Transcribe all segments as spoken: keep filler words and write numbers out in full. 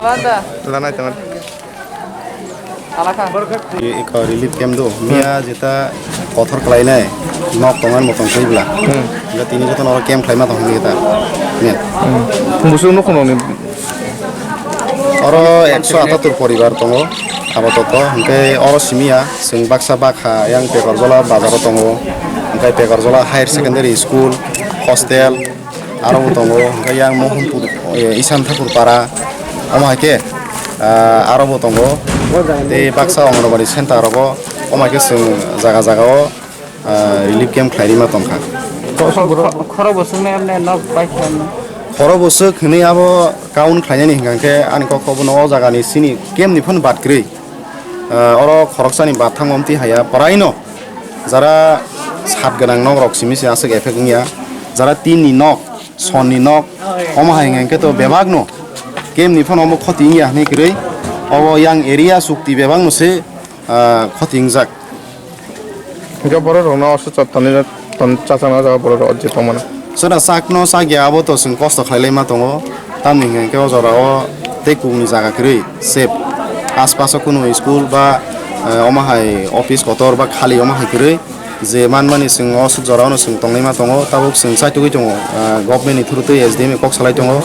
Lanai tongma. Eko relief camp do. Miya jeta kothor khlainai nok tongnai motong khlai bla. Hmm. Jeta tini joto oro camp khlaima tong hwnwi jeta. Miya. Hmm. Busu nukho nokni. Oro ekso atattur poribar tongo. Abo toto hwnkhe oro simiya chwng baksa bakha yang Pekorjola bazaro tongo. Hwnkhe Pekorjola Higher Secondary School, hostel, aro bo tongo, hwnkhe yang Mohanpur, eh, Isan Thakur Para, omo hai khe, ah, aro bo tongo. Tei baksa Anganwadi center rogo, omo hai khe chwng jaga jaga o, ah, relief camp khlai rima tongkha. Khoro bo swknai, amne nok bai khlai. Khoro bo swk hwnwi abo count khlainani hwnkha khe ani kok bono o jaga ni sini camp ni phano bad kwrwi. Ah, oro khoroksani bathang omtwi haya, pwraino jara sat gwnang nok rok simi se aswk effect wngya, jara tin ni nok, son ni nok, omo hai hwnkhe to bebak no camp ni phano omo khoti wngya hinwi kwrwi, obo yang area chukti bebak no se, ah, khoti wngjak. Hingke borok rokno oso chotoni ton chachangna jaga borok rok je tongmani. Sora sakno sakya abo to chwng kosto khlai laima tongo. Tamni hwnkhe o jora o tei kubuni jaga kwrwi sep. Aspaso kunu school ba, eh, omo hai office kotor ba khali omo hai kwrwi je manmani chwng o suk jora o no chwng tonglaima tongo. Tabuk chwng chaitugwi tongo, eh, government ni through tei S D M ni kok salai tongo.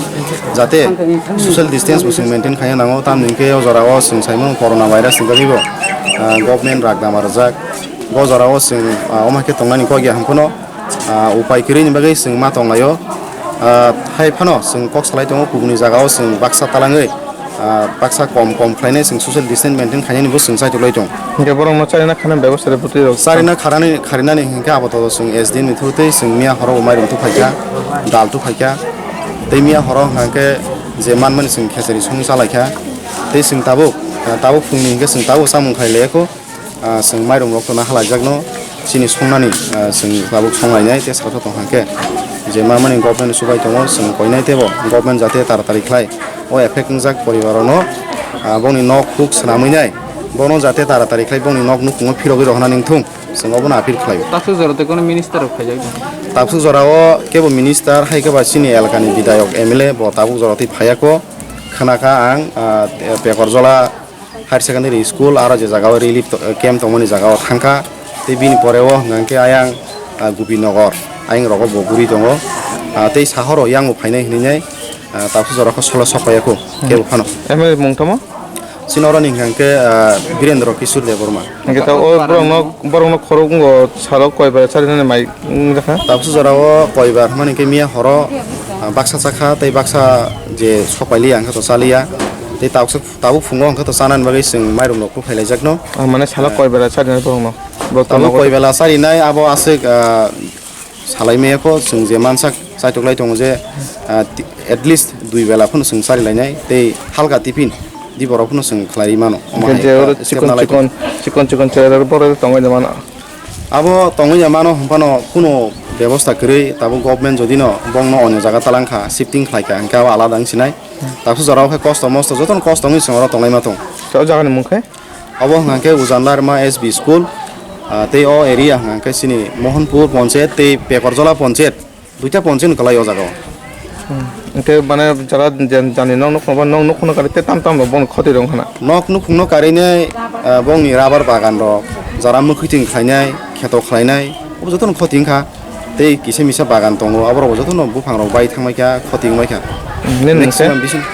Jate social distance bo chwng maintain khaina nango. Tamni hwnkhe o jora o chwng saimano corona virus ni bagwi bo, ah, government rak dama rwjak. Bo jora o chwng, ah, omo hai khe tongnani kok ya hwn phano, ah, upai kwrwi ni bagwi chwng ma tong lai o. Ah, hai phano chwng kok salai tongo kubuni jaga o chwng baksa talangwi, ah, baksa kom kom khlainai chwng social distance maintain khainani bo chwng chaitok lai tong. Hingke borok no charina khana bebostha de bwtwi rok. Charina kharani, kharinani hingke abo to chwng S D M ni through tei chwng miya horo bo mairum tu phaikha, dal tu phaikha. Tei miya horo hingke je manmani chwng khesari song chalaikha. Tei chwng tabuk, ah, tabuk phungni hingke chwng tabuk chamung khai laiya kho. Ah, chwng mairum rok to naha laijakno chini songnani, ah, chwng tabuk songlainai tei salsa tong hwnkhe je mamani government chubai tongo chwng koinai teibo government jate taratari khlai o effect wngjak poribar rokno, ah, bongni nok huk swnamwi nai bono jate taratari khlai bongni nok nukhungo phirogwi rohornani wngthung chwng obono appeal khlaio. Tabuk jora tei kono minister rok phaijak. Tabuk jora o kebo minister hai khe ba chini elakani bidayok M L A bo tabuk jora tei phaiya kho khwnakha ang, ah, Pekorjola Higher Secondary School, aro je jaga o relief to-, camp tongmani jaga o thangkha. Tei bini pore o hwnkha khe ayang, ah, Gopinagar, ayang rogo bo guri tongo. Ah, tei sahoro yang bo phainai hinwi nai, ah, tabuk jora kho solo sok paiya kho, kebo phano. M L A mung tamo? Chini oro ni hwnkha khe, ah, Birendra Kishore Debbarma. Hingke ta o borokno, borokno khorok wngo salo koi bai charinani mai wngjakha? Tabuk jora o koi bar hwnmani khe miya horo, ah, baksa chakha tei baksa je sok pailiya hwnkhe to chaliya. Tei tabuk Tabuk phungo hwnkhe to chanani bagwi chwng mairum rok phailaijak no. Ah, mane salo koi bela charinai borokno? Borok tabuk tongo koi bela charinai abo aswk, ah, salai maya kho chwng je mansak chaitok lai tongo je, ah, ti-, at least dui bela phano chwng chari lainai tei halka tiffin di borok phano chwng khlai mano. Omo hingke hai je oro step chikon nalai chikon, chikon chikon chera borok tongwi mano. Abo tongwi ya mano hwnphano kuno bebosta kwrwi tabuk government jodi no bongno onyo jaga talang kha, shifting khlai kha, hwnkhe abo alada wng sinai. Tabuk jora o khe kosto mosto jotono kosto wngwi chwng oro tonglai ma tong. O jaga ni mung khe? Abo hwnkha khe Ujan Larma S B school, ah, tei o area hwnkha khe chini Mohanpur ponchayat tei Pekorjola ponchayat. Duita ponchayat ni kwlai o jaga o. Hmm. Hwnkhe mane jara jan-, jani nok nukhung ba nok nukhung no kari tei tam tam rok bongni khoti rok wngkha na? Nok nukhung no karinai, ah, bongni rubber bagan rok, jara mwkhwtwng khlainai, kheto khlainai, obo jotono khoti wngkha. Tei kisa misa bagan tongo, aborok bo jotono buphang rok bai thangbai kha, khoti wngbai kha. Hmm, nini mung khe? Maximum bising,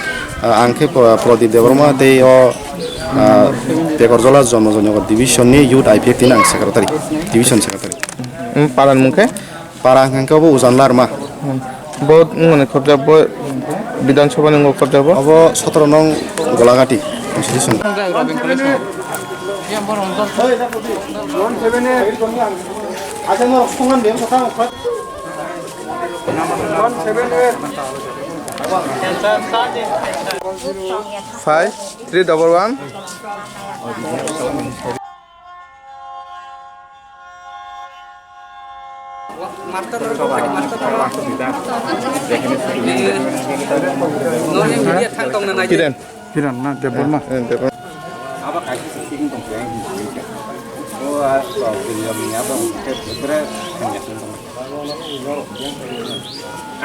ah, ang khe Pro-, Prodip Debbarma tei o, ah, Pekorjola Jono Jonyogo division ni youth I P F T ni ang secretary, division secretary. Hmm, para ni mung khe? Para hwnkha khe obo Ujan Larma. Hmm. Bo wngmani khoroksa bo Bidhan Sabha ni wngkha khoroksa bo? Obo sotoro nong Golagati constitution. Five three double one. Kiran. Kiran na Debbarma. Eh, Debbarma.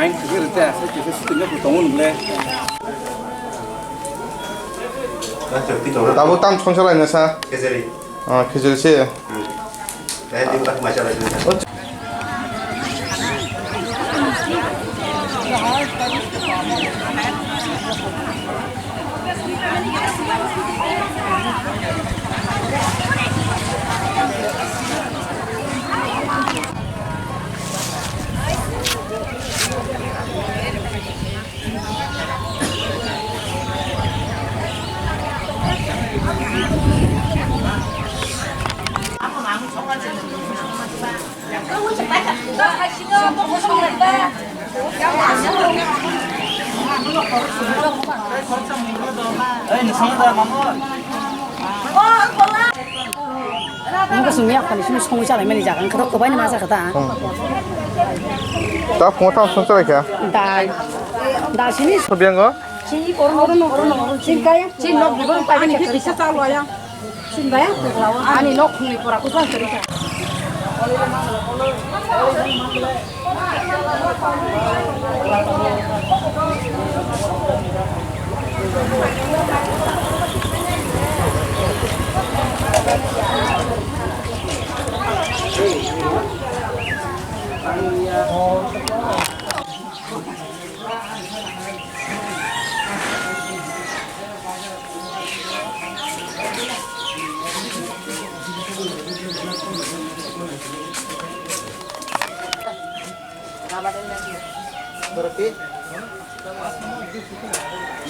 Aing kiri te asa kisa situ nyaku tongun ble. Tabuk tam songsa laina sa? Khejeri. Ah, khejeri se. Hmm. Eh, di bukan masalah itu. Wngkha chwng yak phani simi songwi chalaimani jaga wngkha, kwbaini ma jakha ta. Hmm. Ta phungo tamo song chalaikha? Dal. Dal sini. Sobiyango? Chini oro no, oro no, oro no, chini kaya. Chini nok bibo paibani khe kisa chalo ya. Chini baya. Ani nok khungni pora kusa chali kha.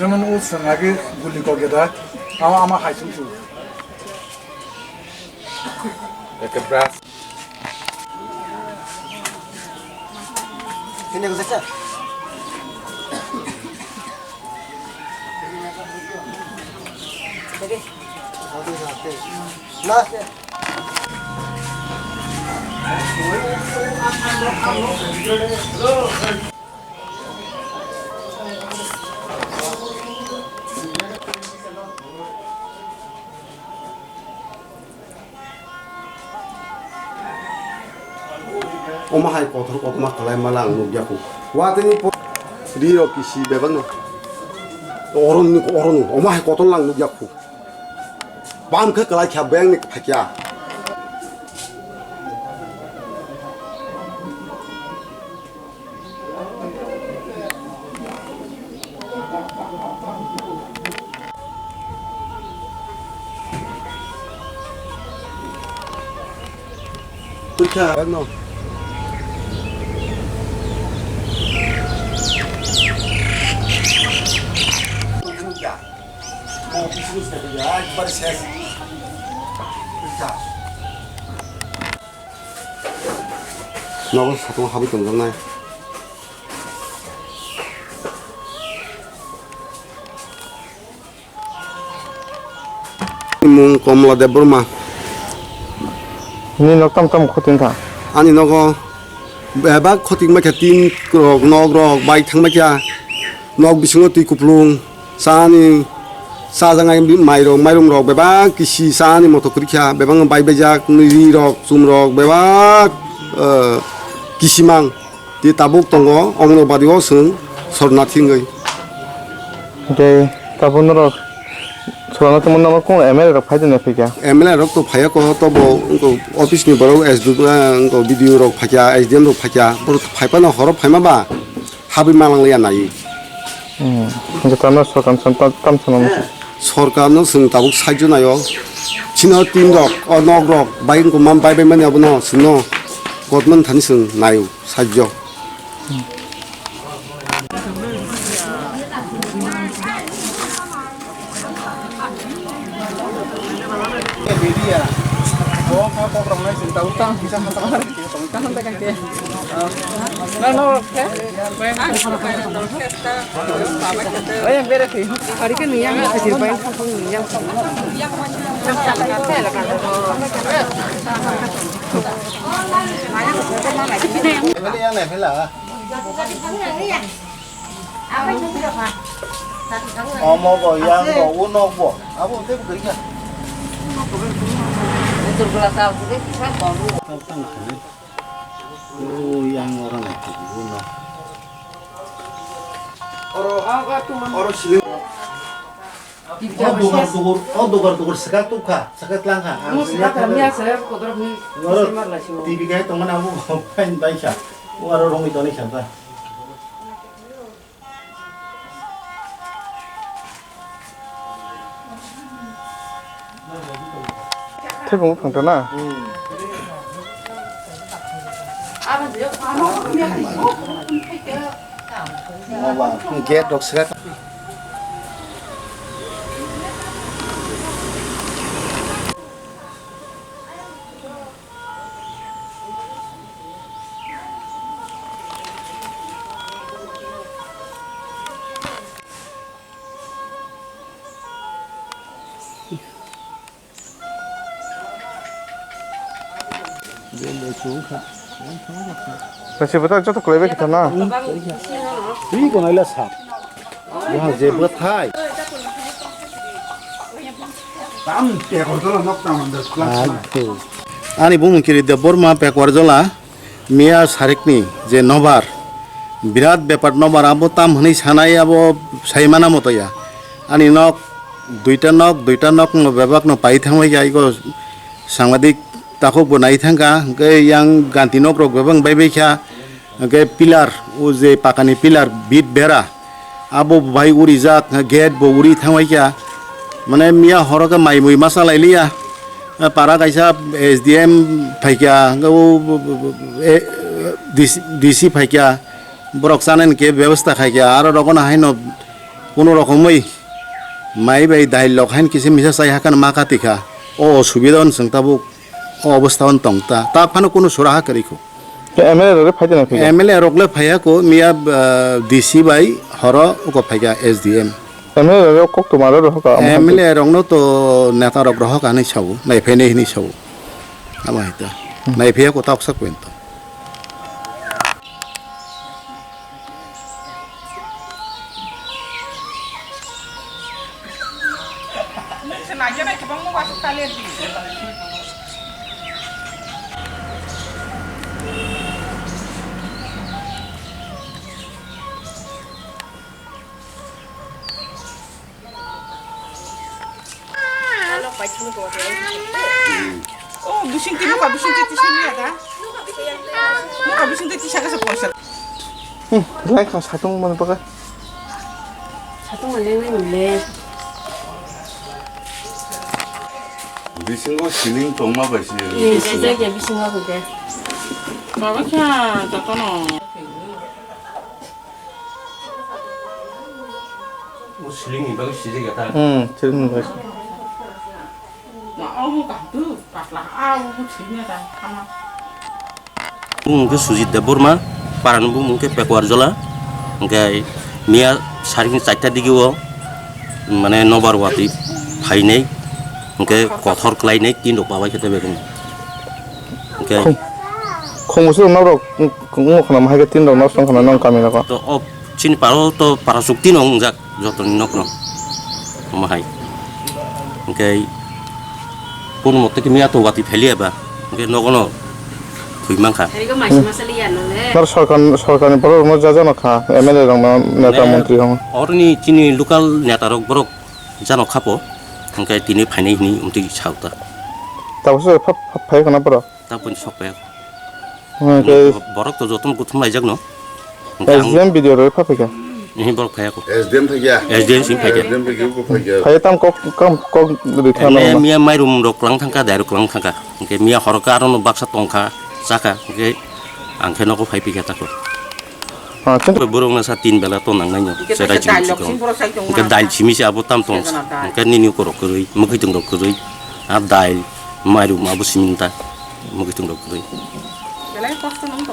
Jemon o swngnagi guli kok geda, ama, ama hai sung sung. Eke brush. Sini ko sacha. Last. Omo hai kotor kotorma kwlai mala ang nukya khu. Watini po-, ri rok kisi bebak no. Oron ni oron omo hai kotor lang nukya khu. Bam khe kwlai kha beng ni phakya. Pucha, no. Nogo satung habwi tongjaknai. Mung Komla Debbarma. Nini nok tamo tamo khoti wngkha? Ani nogo bebak khoti wngbaikha, tin rok, nok rok bai thangbaikha, nok bisingo twi kuplung. Chani chajaknai mairok, mairung rok bebak kisi chani moto kwrwikha, bebak bai baijak, ri rok, chum rok bebak, eh, kisimang. Tei tabuk tongo Anganwadi o chwng sornathi wngwi. Hwnkhe tabuk norok sornathi tongma norok kung M L A rok phai tongna phikha? M L A rok to phaiya ko, tobo wngkha office ni borok S D O, wngkha B D O rok phaikha, S D M rok phaikha, borok phaiphano horo phaima ba. Habwi malang liya nai. Hmm. Hwnkhe tamo sorkar sam tam, tam sanam. Sorkar no chwng tabuk sahajyo naio. Chino tin rok, o nok rok, bai wngkha mam bai bai mani abono chwngno government thani chwng naio sahajyo. Omo bo, yang bo, unok bo. Abo tei bo kaya. O yang orang itu, unok. Oro, oro siling. O dugar dugur, o dugar dugur saka tukha, saka tlangkha. Ang Mo sini saka kha, miya saya kotor ni. Ngoro sima lai sio. T V kai tongmani abo pain bai kha. O aro rongwi toni kha ta. Thaibo wng thangto na? Gate rok saka. Nasi bwthai joto kwlaibai khe thana. Twi konaila sa. Yang je bwthai. Tam pekor jola nok tam andar. Ani bumung kiri Debbarma Pekwarjola. Miya sarikni je nobar, birat bepar nobar, abo tam hwnwi sanai, abo saimana moto ya. Ani nok, duita nok, duita nok no bebak no pai thangbai ya, iko sangladik takhuk bo nai thangkha, hwnkhe yang ganti nok rok bebak bai bai kha, hwnkhe pillar, o je pakani pillar, bit bera, abo bai urijak, gate bo uri thangbai kha. Mane miya horo khe mai mui masa lai liya. Para kaisa S D M phaikya, hwnkhe o, e, D C, D C phaikya, borok chanani khe bebostha khaikya, aro rogono haino kuno rokomwi mai bai dail lok haino kisa misa chai hakhe ma kha tikha. O osubida o chwng tabuk, o obostha o tong ta, ta phano kuno suraha kwrwi kho. Khe M L A rok le phai de na phai de? M L A rok le phaiya ko, miya, ah, D C bai horo uko phaikha S D M. M L A rok kok tuma rok rohor ka, omo M L A rok no to neta rok rohor ka hinui sao, nai phai nai hinui sao. Amo hai ta. Hmm. Nai phaiya ko ta oksa point to. Oh, bising twi, nuka bising twi tisa liya da? Nuka bising twi tisa kasa poisa. Hmm, lai kha satung man baka. Satung man leng leng le. Bisingo siling tongma bai si. Yes, yes, yes, bisingo ko ke. Baba kya, jotono. O ceiling ni bagwi sijak ya ta? Hmm, ceiling ni bagwi. Ma, o mo kaham tu, patla, a, o mo ceiling ya ta, ama. Bumung khe Sujit Debbarma, parani bumung khe Pekwarjola, hwnkhe miya sarikni charta digi o, mane nobar watwi phainai, hwnkhe kothor khlainai, tin rok pabai khe tei bekheno. Hwnkhe Khum-, khumui se norok wng-, wngkha na, ma hai khe tin rok nosto wngkha na nong kami rogo? To o chini paro to para chukti no wngjak jotoni nokno. Omo hai. Hwnkhe kono mote khe miya to watwi phailiya ba. Hwnkhe nogo no thwi mankha. Nor sorkar, sorkarni borok rokno ja jano kha, M L A rokno, neta montri rokno. Oroni chini local neta rok borok jano khapo. Hwnkhe tini phainai hwnwi omtwi sa ta. Tabukhe phai, phai, phai khana borok. Tabukhe sok phaiyakho. Hwnkhe borok to jotono kuthum laijakno. Hwnkhe ang S D M B D O rok pha phaikha. Ehe borok phaiyakho. S D M phaikha. S D M simi phaikha. S D M phaikha, bo phaikha. Phai tam kok, kam kok rikha. Ene na miya mairum rok kwlang thangkha, dai rok kwlang thangkha. Hwnkhe miya horo khe arono baksa tongkha, chakha. Hwnkhe ang khe nogo phai phikha tako. Ah, kintu borok na sa tin bela to nang nai no. Hwnkhe serai chini chikon. Hwnkhe dail simi se abo tam tong. Hwnkhe nini uko rok kwrwi, mwkhwtwng rok kwrwi. A dail, mairum abo simi ta. Mwkhwtwng rok kwrwi.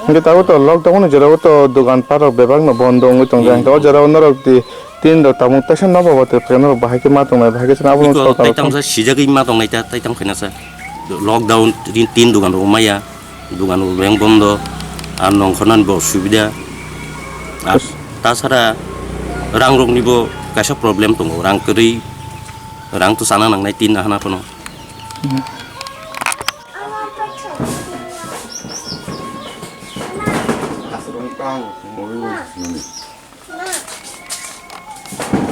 Hwnkhe tabuk to lockdown ni jora o to dogan pat rok bebak no bondo wngwi tongjak. Hmm. Hwnkhe o jora o norok di tin rok tabuk teisa nobo bo te norok bahai khe ma tongnai, bahai khe abo no. Iko sorkar tai tam sa sijagwi ma tongnai ta, tai tam khaina sa. Lockdown tin, tin dogan rok maya. Dogan bo beng bondo, ar nongkhornani bo osubida. Ar tasara rang rokni bo kaisa problem tongo, rang kwrwi, rang to chana nangnai tin ahana phano.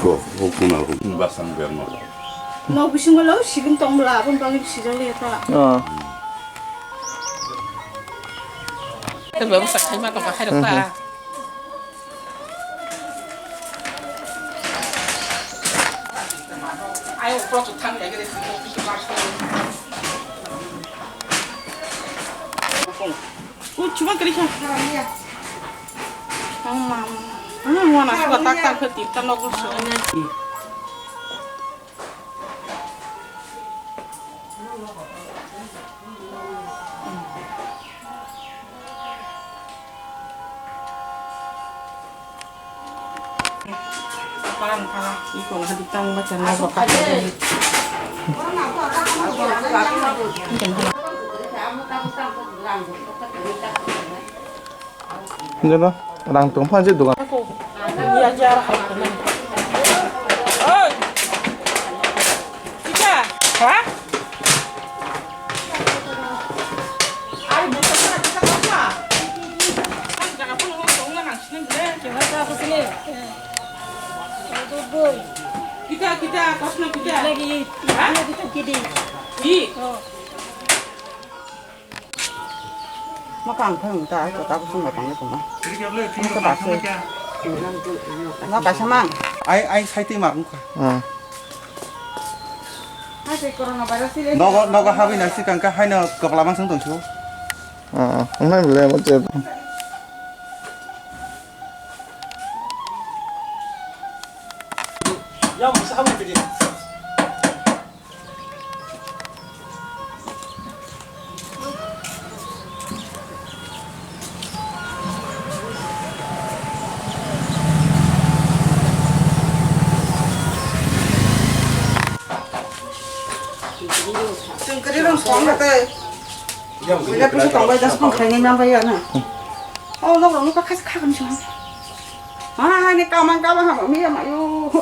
Hukuna hukun basang berma. Nok bisingo lo siling tong bla, aboni bagwi sijak liya ta. Ah. Te bebasa khaima tongkha khairok ta. Mhm. Ayo, uklo kuthang ya gede. Kuchuma kri kha. Ang mam. Ang wana suka tak tak khe tinta nok so. Jeno, rang tong phan je dogan. Oi! Ika, ha? Ari buka na kita kapa? Ang jaga pun orang tong na nang sini bule. Kita, kita, kosna kita. Lagi, ha? Lagi kita kidi. Di. Oh. Maka ang phai ta, ko ta kusung ba tang ko ma. Ang ko ba se. No ka samang. Ai, ai, sai twi ma wngkha. Ah. Hai se corona virus le. Nogo, nogo habwi na sikang ka haino kwpla mansung tong su. Ah, nai bole mo te. Ya, mo sa habwi tidi. Chwng kwrwi rong song kha tei. Wngkha puisa tongbai, das pang khainai ma bai ya na. Oh, no, no, no, kha kha kha kha. Ah, ni kamang kamang ha, mi ya ma yo.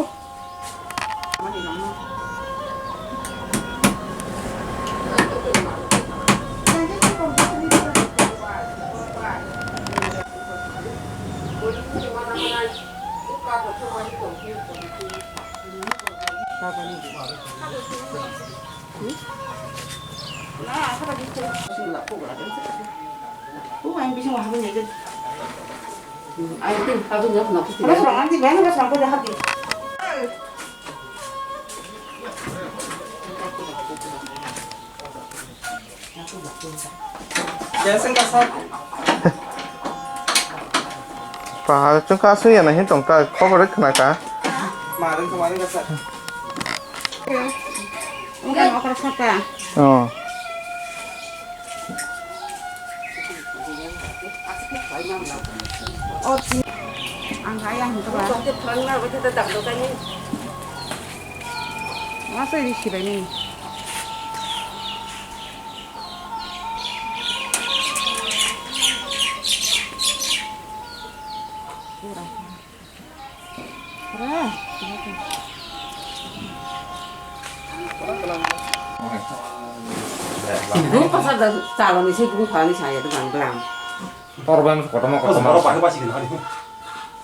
Pahar chwngkha aswk ya nai hin tong ta, khobor rw khna ka. Marwng kha, marwng kha sir. Wngkha nokra saka. Oh. Oh, si-, ang kaya ang kaya. Masih di sini. Dua pasal dah calon isi gue paling saya tuh bang belang. Torbai mas kotorma kotorma.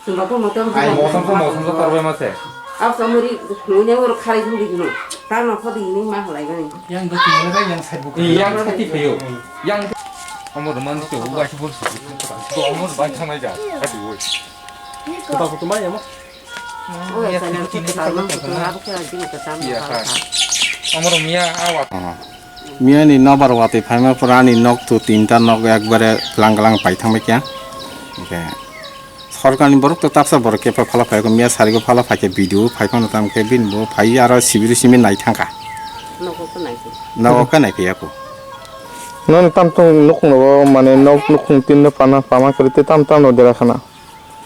Sumba ko motor. Ai mosam ko mosam ko torbai mas he. Ab samuri nune or khari juli no. Tar no khodi ni ma halai gani. Yang do tinggal yang side buku. Yang side payo. Yang amor man to uga si bol si. To amor bai thangnai ja. Kati woi. Kita foto mai ya mo. Oh ya sana kita tahu kita tahu kita tahu. Iya kan. Amor mia awat. Miyani nobar watwi phaima pore ani nok tu tinta nok ekbare glang glang pai thangbai kha. Hwnkhe sorkarni borok to tapsa borok khe phala phai kho, miya sarigo phala phai khe video phai phano tam khe bini bo phai aro sibiri simi nai thangkha. Nogo khe nai khe. Nogo khe nai khe yako. Noni tam tong nukhung rogo mane nok nukhung tin no pana pama kwrwi tei tam tam no dera khana.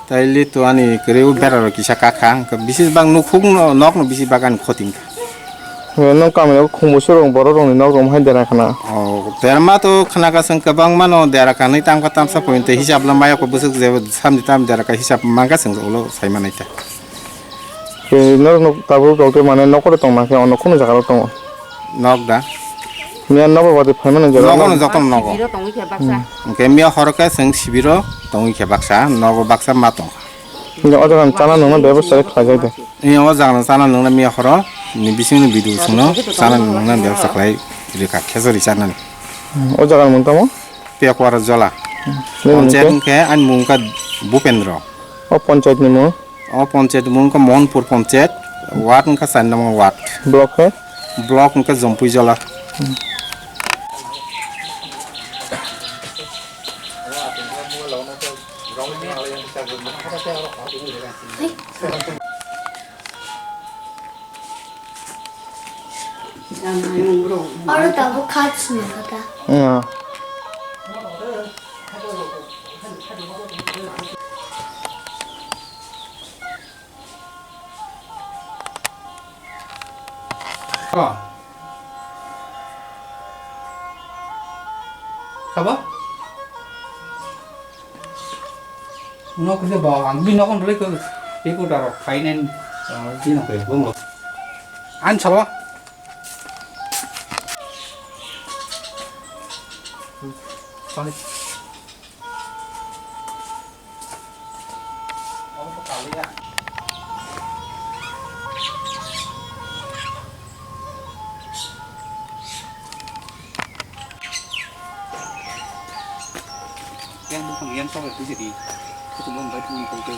Taile to ani kwrwi o bera rok kisa kakha, hwnkhe bisi bak nukhung no, nok no bisi bak ani khoti wngkha. Hwnkhe nwng kamio khumui soro borok rokni nok rok hai dera khana. O, derma to khna ka chwng kwbangma no dera kanwi tangkha tamsa point tei hisab lamaya ko bwswk je samni tam dera ka hisab mankha chwng ulo sai manai ta. Tei norok tabuk rok tei mane nokoro tongma khe ono kunu jaga rok tongo. Nok da? Miya nogo watwi phaimani jaga. Nogo no jotono nogo. Sibiro tongwi khe baksa. Hmm. Hwnkhe miya horo khe chwng sibiro tongwi khe baksa, nogo baksa ma tongkha. Hingke o jaga chana nungna bebostha khe khlaijak de. Ee, o jaga chana nungna miya horo ni bisingni video chwngno chana nungna bebostha khlai rikha, khejori chanani. Hmm, o jaga mung tamo? Pekwar Jola. Hmm. Nini mung Panchayat khe? Hwnkhe ani mung wngkha Bhupendra. O panchayat ni mung? O panchayat mung wngkha Mohanpur panchayat, ward wngkha char number ward. Block khe? Block wngkha Jampui Jola. Hmm. Oro tabuk kha swnam kha ta. Wng. Kabo? Nok khe ba, ang bini nok rwlai khe, tei kota rok khainai, ah, bini nok khe bonglo. Ang salo. Sorry. Yang bukan yang sabar tu jadi. Aku cuma membantu untuk itu.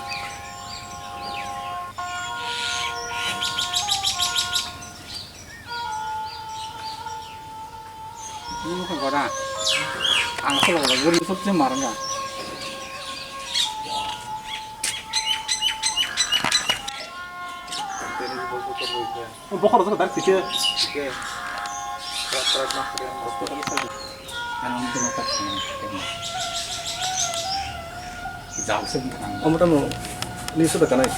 Ini bukan gora. Ang solo gori sop se marang ya. Bokhorok jora dar kise. Omo tamo ni suda kanai.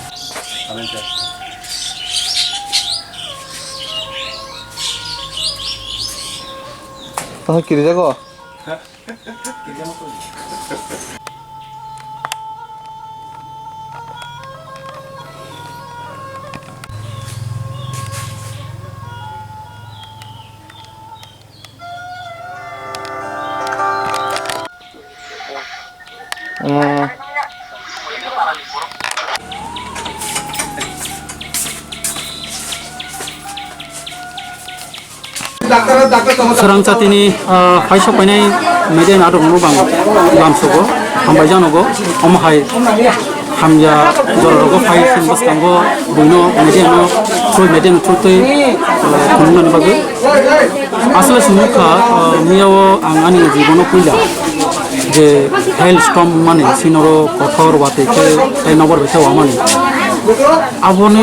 Tamo kiri jago. Swrang chatini, ah, phai sok painai media ni adong no bang lamsogo, hambai janogo, omo hai hamya jora rogo phai sini bwskango buino media no throi media no throi twi, ah, phunuknani bagwi. Asle sini kha, ah, miyao ang ani jibono puila je hailstorm mani sinoro kothor watwi khe tei nokbar rwkhe wamani. Aboni,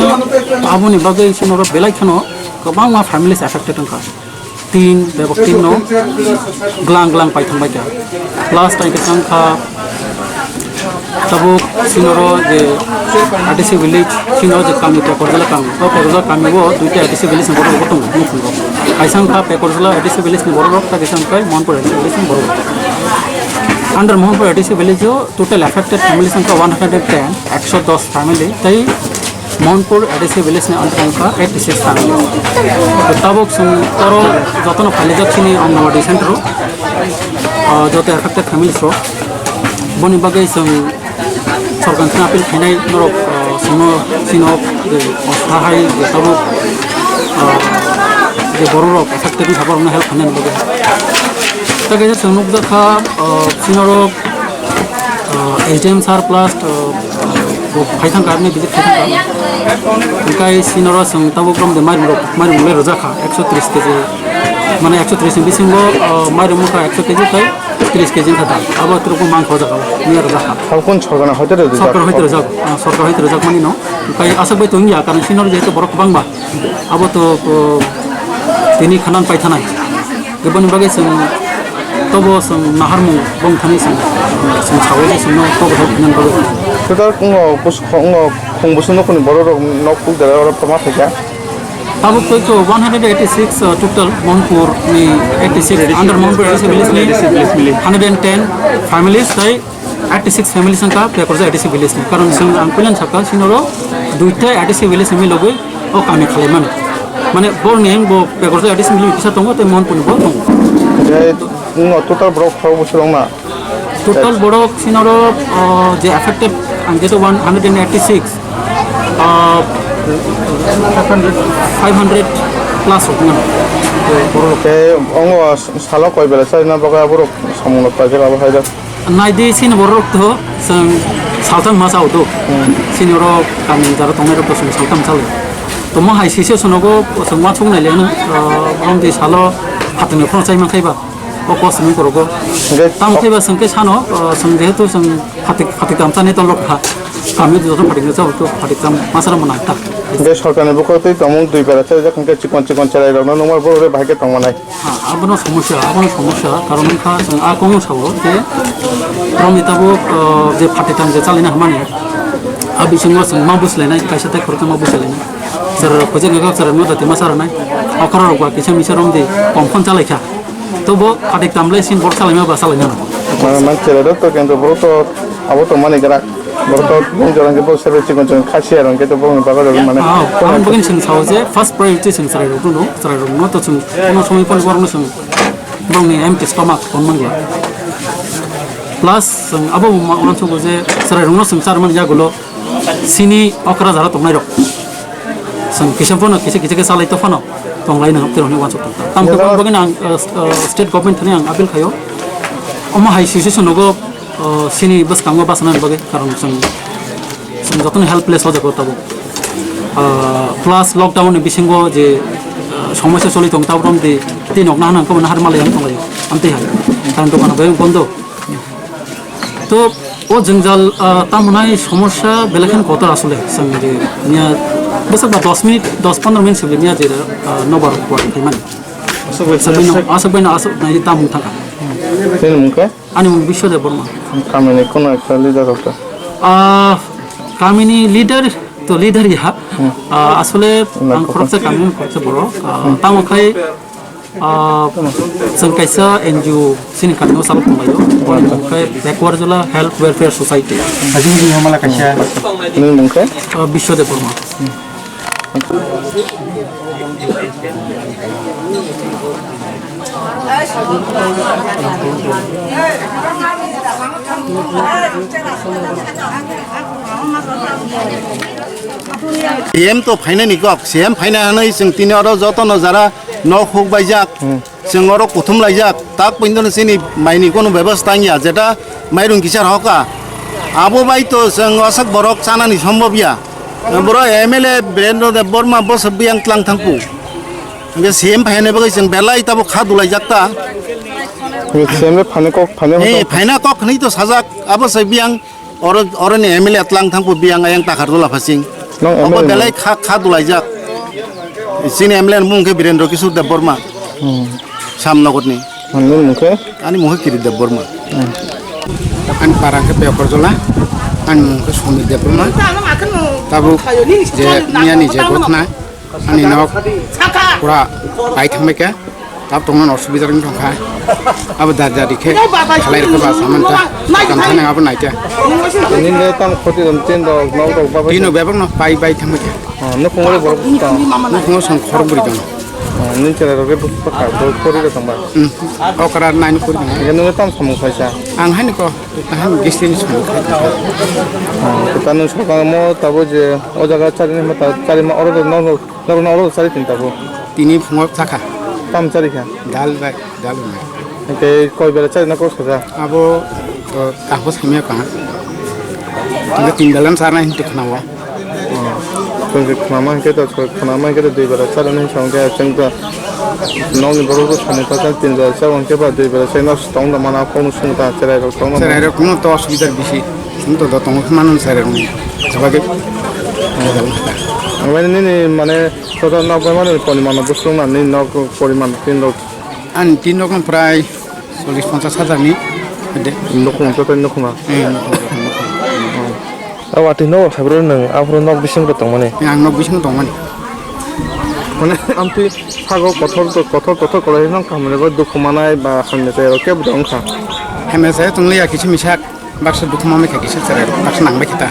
aboni bagwi sinoro belai kheno kwbangma families affected wngkha. Tin, bebak tin no glang glang paithang baikha. Last time khe wngkha tabuk sinoro je A D C village, sinoro je kami Pekorjala kami. O Pekorjala kami o duita A D C village ni borok bo tongo, nukhungo. Kaisa wngkha Pekorjala A D C village ni borok rok, tei kaisa wngkha Mohanpur A D C village ni borok rok. Under Mohanpur A D C village o total affected families wngkha one hundred ten, ekso dos family, tei Mohanpur A D C village ni under wngkha eighty six family. Tabuk chwng oro jotono phalijak chini Anganwadi center o, ah, joto affected families rok. Boni bagwi chwng sorkar ni appeal khainai norok, ah, chwngno chino, eh, sahai je tabuk, ah, je borok rok affected wngkha borokno help khainani bagwi. Tei kaisa chwng nukjakha, ah, chinorok, ah, S D M sir plus, ah, bo phaithangkha, aboni visit phaithangkha. Hwnkhe sinoro chwng tabuk romde mairum rok, mairum le rwjakha ekso tris kg, mane ekso tris ni bisingo, ah, mairum wngkha ekso kg tei tris kg wngkha dal. Abo twrwkgo mankha o jaga o, miya rwjakha. Abo kung sorkar hoite rwjak? Sorkar hoite rwjak, ah, sorkar hoite rwjakmani no. Hwnkhe aswk bai tongya, karon sinoro jehetu borok kwbangma. Abo to, uh, tini khanan paithanai. Aboni bagwi chwng tobo chwng naharmung bongthani chwng, chwng sawi chwngno tobo help khainani bagwi. Total wngo bus-, wngo khung busung nukhungni borok rok nok kuk dera oro tongma phaikha. Tabuk tei to one hundred eighty six, uh, total Mohanpur ni eighty six under Mohanpur A D C village ni hundred and ten families tei eighty six families wngkha Pekorja A D C village ni. Karon chwng ang puilan sakha sinoro duita A D C village ni logwi o kami khalaimani. Mane borni bo Pekorja A D C village kisa tongo tei Mohanpur ni bo tongo. Tei no total borok khorok bwswk wngma? Total borok sinoro, o, je affected Ang jeto one hundred and eighty six, ah, five hundred plus rok nang. Borok tei ongo salo koi bela chai na bagwi aborok samung rok paijak abo hai da. Naidi sini borok to seng saltam ma sao do. Sini oro kami jara tongnai rok to seng saltam chale. To mo hai sisi sonogo seng ma chung nai le no, ah, bong di salo phatung phano chai man khai ba. O kosming korogo. Hingke Tam khe ba sengke sano, ah, seng jehetu seng phatik, phatik tamsa ni tolok kha. Kami joto phatik no chao to phatik tam masara mana ta. Hingke sorkarni bukhuk tei tongmung dui bera charijak hingke chikon chikon cherai rokno nungma borok rok bahai khe tongmanai. Ha, abono somosya, abono somosya, karon wngkha chwng a kongno sao je romni tabuk, ah, je phatik tam je chalaina hamani. A bisingo chwng ma buslainai, kaisa tei khoroksa ma buslainai. Chwrai rok khojak nokha chwrai rokno dati ma charanai. Okra rok ba kisa misa romdi kom phone chalaikha. Tobo phatik tamle sin bor chalaima ba chalaina. Mane man cherai rok to kento borok to abo to mani grak. Borok to bong jorang ke bo sebe chikon chikon khasiya rang ke to bong bagwi rok mane. Ah, ang bugin sing sao je first priority sing chwrai rok no, chwrai rok no to sing kono somoi phone borok no sing borok ni empty stomach kon mangla. Plus sing abo ma-, uansuk je chwrai rok no sing char man yagulo sini okra jara tongnai rok. Sing kisa phano kisa kisa ke salai to phano tonglai nang tei rok ni uansuk tong. Tam to Nang bang bagwi ang, uh, uh, state government thani ang appeal khayo. Omo hai situation nogo, uh, sini bwskango bachana bagwi karon sing, sing jotoni helpless o jago tabo. Uh, plus lockdown ni bisingo je, uh, somosya choli tong tabo rom di tin nok na hanang ko na har malai ang tonglayo. Amtwi hai. Karon dokan bai bondo. To o jwngjal, ah, tamo nai somosya belai kheno kotor asole. Chwng je miya bwswk ba dos minute, dos pondro minute sibli miya je, ah, nobar kuar phaimani. Aswk bai Aswk bai no, aswk bai no aswk nai tamo thangkha. Nini mung khe? Ani mung Biswa Debbarma. Kamini kono ekta leader rok ta? Ah, kamini leader to leader ya. Hmm. Ah, asole Nang ang kotor. Khoroksa kamini khoroksa borok. Ah, tamo khai Ah, chwng kaisa N G O chini kami o chalo tonglaio. Boni mung khe Backward Zola Health Welfare Society. Ajini bini hamala kaisa. Nini mung khe? Ah, Biswa Debbarma. C M to phainani kok, C M phaina hanwi chwng tini oro jotono jara nok huk baijak. Hmm. Chwng oro kuthum laijak, tak pointono chini maini kono bebostha wngya, jeta mairung kisa rokha. Abo bai to chwng aswk borok chanani sombobya. Boro M L A Birendra Debbarma bwswk biyang tlang thangku. Hingke C M phainani bagwi chwng belai tabuk kha dulaijak ta. C M le phani kok, phani Eh, hoto. Phaina kok hwnwi to sajak, abo se biyang. Oro, oroni M L A tlang thangpo biyang ayang Takardola phasing. Nang Obo M L A belai ni? Kha, kha dulaijak. Chini M L A ni mung khe Birendra Kishore Debbarma. Hmm. Samnogorni. Nini mung khe? Ani mung khe Kirit Debbarma. Hmm. Ani para khe Pekorjola. Ani mung khe Sumit Debbarma. Tabuk je miyani je gotna. Ani nok pura bai thangbai kha. Tab tongna osubida wng tongkha. Abo dar dar khe khalai rwkha ba saman ta. Kam thani abo naikha. Nini le tam khoti dam chen rok nok rok ba bai. Tino bebak no bai bai thangbai kha. Oh, nukhung ro borok tong. Nukhung song khorok buri tong. Oh, nini chera rok le bus pakha, bus pori rok tong ba. Hmm. Okra nine pori tong. Nini tam samung khaisa. Ang haini ko, ang haini gisini samung khaisa. Oh, kita nu sokang mo tabo je o jaga chari ni mata chari ma oro nok Norokno oro chari tin tabuk? Tini phungo chakha. Tam chari kha? Dal bai, dal bai. Hingke koi bera chari na kok saja? Abo, o, kahbo samya kaha. Hingke tin bela charna hintu khnawo. Oh. Chwng khe khnama hingke to, chwng khnama hingke to dui bera chari na hinsa hingke chwng to nokni borok bo samung kha tin bera chari hingke ba dui bera chari na tong da mana kok no sung ta cherai rok tong da mana. Cherai rok no to osubidar bisi. Wng tong tong tongo khe mano cherai rok ni. Saba khe. Ang bai nini mane Soda nok bai mani poriman no bwswk na nini nok poriman tin rok. Ani tin rok no prai chollish ponchash hajar ni. De. Nukhung to tei nukhung na. Eh, nukhung, nukhung, nukhung. A watwi nok sabrok nwng aphuru nok bisingo tongmani. Eh, ang nok bisingo tongmani. Mane amtwi sago kothor to, kothor kothor kolai nang kamani bo dukhu manai ba hamya chai rok kebo tong kha. Hamya chai tong liya kisa misa. Baksa dukhu manwi kha kisa cherai rok, baksa nang bai khe ta.